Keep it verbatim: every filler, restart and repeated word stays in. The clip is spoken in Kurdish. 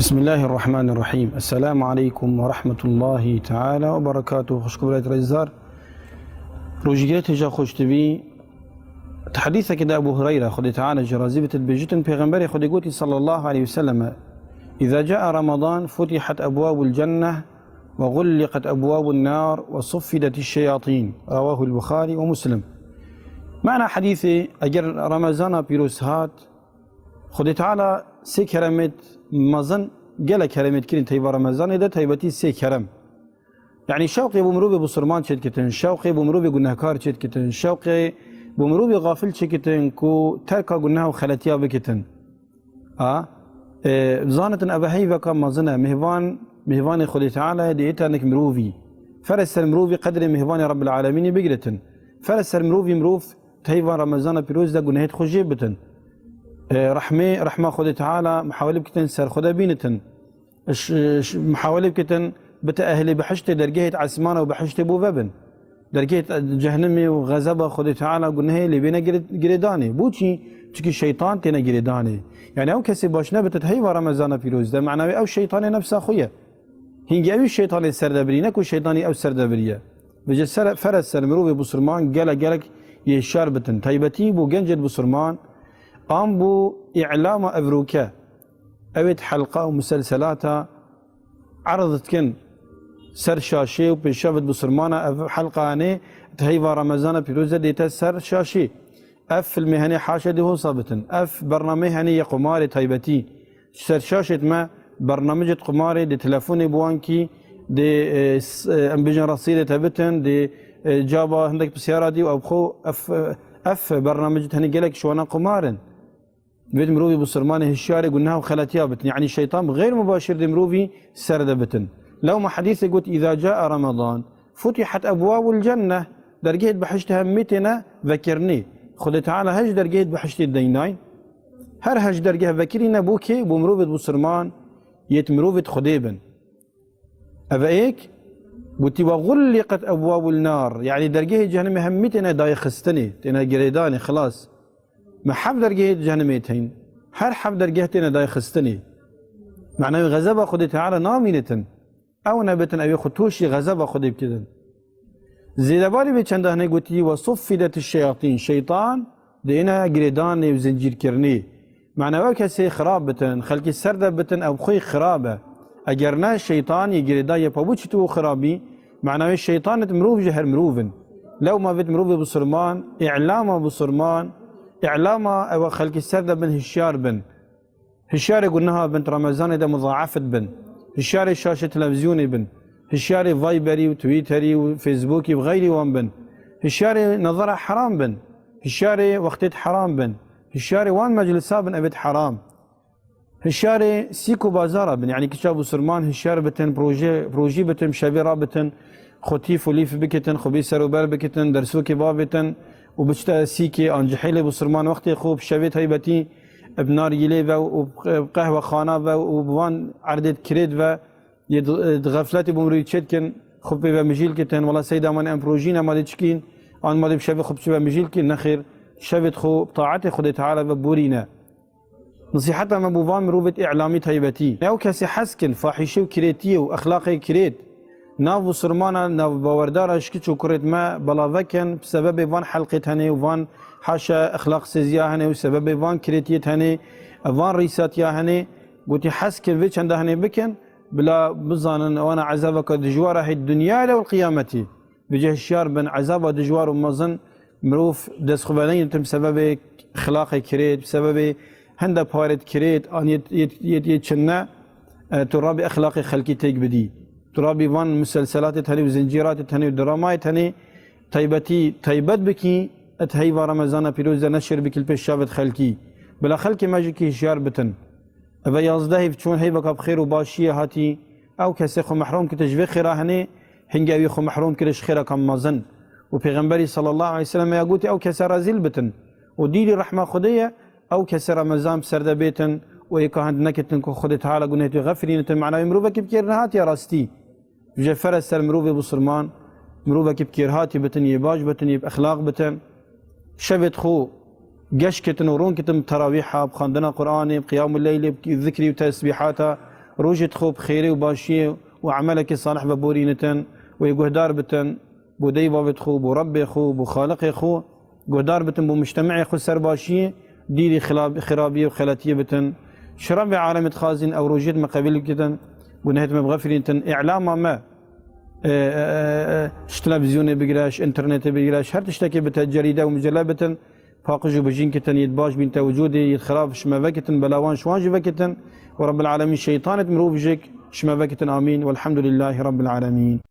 بسم الله الرحمن الرحيم. السلام عليكم ورحمة الله تعالى وبركاته. Xwişk û birayet rêzdar. Rojîgirê têja xweş dibî. Di hedîsekê de Ebu Hureyre, Xwedê Teala jê razî bit, dibêjitin, Pêxemberê Xwedê gotî sallallahu aleyhi ve sellem, "إذا جاء رمضان فتحت أبواب الجنة وغلقت أبواب النار وصفدت الشياطين." رواه البخاري ومسلم. Mana hedîsê, eger Remezana pîroz hat, Xwedê Teala sê keremêt mezin, gelek keremêt kirin teyba Remezanê de, taybetî sê kerem. Yanî şewqê bo mirovê bisurman çêdikitin, şewqê bo mirovê gunehkar çêdikitin, şewqê bo mirovê xafil çêkitin ku terka guneh û xeletiya bikitin. A, e, zanitin eve heyveka mezin e, mêvan, mêvanê Xwedê Teala ye, dê êta nik mirovî. Ferz ser mirovî qedrê mêvanê Rebbil Alemînî bigiritin. Ferz ser mirovî mirov teyva Remezana pîroz de gunehêt xwe jê bitin. E, rehmê, rehma Xwedê Teala muhawele bikitin ser xwe de bînitin. Ş-, ş-, muhawele bikitin bite ehlê bihiştê, dergehêt esmana û bihiştê bo vebin. Dergehêt cehnimê û xezeba Xwedê Teala gunehê lê bêne gire-, girêdanê. Bo çî? Çikî şeytan têne girêdanê. Yanî ew kesê baş nebitit heyva Remezana pîroz de, mena wê ew şeytanê nefsa xwe ye. Hingî ew şeytanê ser de birî, ne ku şeytanî ew ser de biriye. Vêce ser, ferz ser mirovê bisurman gelek gelek yê şar bitin. Taybetî bo gencêt bisurman, an bo îlama evroke. Ewêt helqa û muselselata erz dikin ser şaşê û pêşevit bisurmana ev helqa henê di heyva Remezana pîroz de dête ser şaşê. Ev filmê henê haşa dê hosa bitin. Ev bernamê henê yê qumarê taybetî. Ser şaşêt me bernamecêt qumarê dê telefonê bi wan kî dê, e, s-, e, em bêjin resîdê te bitin, dê, e, caba hindek pisyara dî û ev xwe ev, ev bernamecêt henê gelek şiwana qumar in. Vêt mirovî bisurmanê hişyarê guneh û xeletiya bitin. Yanî şeytan bi xeyr mubaşir dê mirovî ser de bitin. Lewma hedîsê got, "إذا جاء رمضان فتحت أبواب الجنة." Dergehêt bihiştê hemî têne vekirinê. Xwedê Teala hej dergehêt bihiştê deynayîn. Her hej dergeh vekirîne bo kê? Bo mirovêt bisurman, yêt mirovêt Xwedê bin. Eve êk gotî, "Ve gulliqet ebwabul nar." Yanî dergehê cehennemê hemî têne dayê xistinê, têne girêdanê, xilas. Me heft dergehê cehennemê tên. Her heft dergeh têne dayê xistinê. Mena wê xezeba Xwedê Teala namînitin. Ew nebitin, ew ê xwe tûşî xezeba Xwedê bikitin. Zêdebarî vê çenda hinê gotî, "Ve suffidet şeyatîn." Şeytan dêne girêdanê û zincîrkirinê. Mena ew kesê xirab bitin, xelkî ser de bitin, ew xwê xirab e. Eger ne şeytan yê girêdayê pa bo çi tu xirabî? Mena wê şeytanêt mirov ji her mirov in. Lewma vêt mirovê bisurman, îlama bisurman, îlama ew xelkî ser de bin hişyar bin. Hişyarê guneha bin, Remezanê de muzaefit bin. Hişyarê şaşê televîzyonê bin. Hişyarê Viberî û Twitterî û Facebookî û xeyrî wan bin. Hişyarê nezara heram bin. Hişyarê wextêt heram bin. Hişyarê wan meclisa bin evêt heram. Hişyarê sîk û bazara bin. Yanî kiça bisurman hişyar bitin, proje, projî bitin, şevê rabitin, xwe tîf û lîf bikitin, xwe bî ser û ber bikitin, dersokê bavêtin û biçite sîkê an cihêlê bisurman wextê xwe bi şevê taybetî bi nargîlê ve û bi qehwexana ve û bi van erdêt kirêt ve yê di, di xefletê bo mirî çêdikin, xwe pê ve mijîl kitin, wela seyda me em projî ne, ma dê çikîn, an ma dê bi şevê xwe biçi ve mijîl kin, nexêr, şevêt xwe bi taetê Xwedê Teala ve borîne. Nisîheta me bo van mirovêt îlamî taybetî. Ew kesê hez kin, fahîşe û kirêtiyê û exlaqê kirêt, nav bisurmana, nav bawerdara ji kiç û kurêt me belave kin, bi sebebê van helqêt henê û van haşa exlaqsêziya henê û sebebê van kirêtiyêt henê, van rîsatiya henê, gotî hez kin vê çenda henê bikin, bila bizanin wana ezabeke dijwar e hê dinyayê de û qiyameti. Vêce hişyar bin, ezaba dijwar û mezin mirov dest xwe veneynitin bi sebebê xilaqê kirêt, bi sebebê hende parêt kirêt, an yê, yê, yê, yê çinne, e, tu rabî exlaqê xelkî têk bidî. Tu rabî van muselselatê tenê û zincîratê tenê û dramayê tenê taybetî taybet bikî, et heyva Remezana pîroz de neşir bikî li pêş çavêt xelkî. Bila xelkê me jî kî hişyar bitin. Eve yazdehê çûn heyveka bi xêr û başiyê hatî, ew kesê xwe mehrom kite ji vê xêra henê, hingê ew yê xwe mehrom kire ji xêreka mezin. Û Pêxemberî sallallahu aleyhi ve sellem ya gotî, ew kese rezîl bitin û dîlî rehma Xwedê ye, ew kese Remezan bi ser de bêtin û êka hind nekitin ku Xwedê Teala gunehê wî xefirînitin, mena wê mirovekî bi kêr nehatiye rastî. Ji ferez ser mirovê bisurman, mirovekî bi kêrhatî bitin, yê baş bitin, yê bi exlaq bitin. Şevêt xwe geş kitin û ron kitin bi terawîha, bi xwendina Qur'anê, bi qiyamul leylê, bi zikrî û tesbîhata Rojêt xwe bi xêrê û başiyê û emelekê salih veborînitin û yê guhdar bitin bo dey bavêt xwe, bo Rebbê xwe, bo Xaliqê xwe, guhdar bitin bo mujtemeê xwe ser başiyê, dîrî xilab-, xirabiyê û xeletiyê bitin. Ji Rebbê alemê dixwazin ew rojêt me qebîl bikitin, gunehêt me bixefirînitin. Îlama me, e, e, e, e, ji televîzyonê bigire, ji înternetê bigire, ji her tiştekê bite, cerîde û micelle bitin, paqij û bijîn kitin, yêt baş bîn tewcûdê, yêt xirab ji me vekitin, belawan ji wan jî vekitin. Û Rebbil Alemîn şeytanêt mirov jik ji me vekitin. Amîn. Welhamdulillahî Rebbil Alemîn.